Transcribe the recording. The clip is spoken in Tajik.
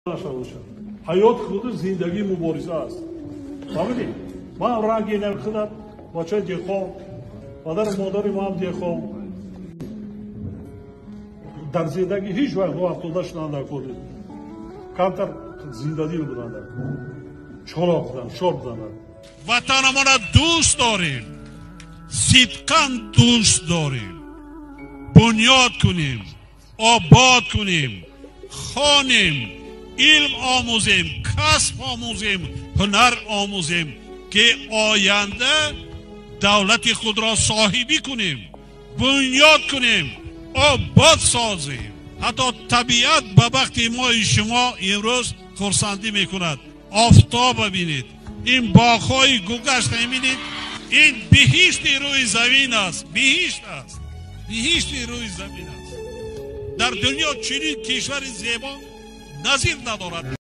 Нашавошад. Ҳаёт худи зиндагӣ мубориза аст. Фаҳмидӣ? Ман ранги инам худат, бачаи деҳқон, падару модари ман деҳқон. Дар зиндагӣ ҳеҷ вақт афтода шудан дар кор нест. Камтар зиндадил будан дар кор. Чолок будан, шор будан дар. Ватанамонро дӯст дорем, сидқан дӯст дорем. Бунёд кунем, обод кунем, хонем, илм омӯзем, касб омӯзем, ҳунар омӯзем, ки оянда давлати худро соҳибӣ кунем, бунёд кунем, обод созем. Ҳатто табиат ба бахти мои шумо имрӯз хурсандӣ мекунад. Офтоба бинед, ин боғҳои гулгашта бинед, ин биҳишти рӯи замин аст, биҳишт аст, биҳишти рӯи замин аст. Дар дунё чунин кишвари зебо назир надорад.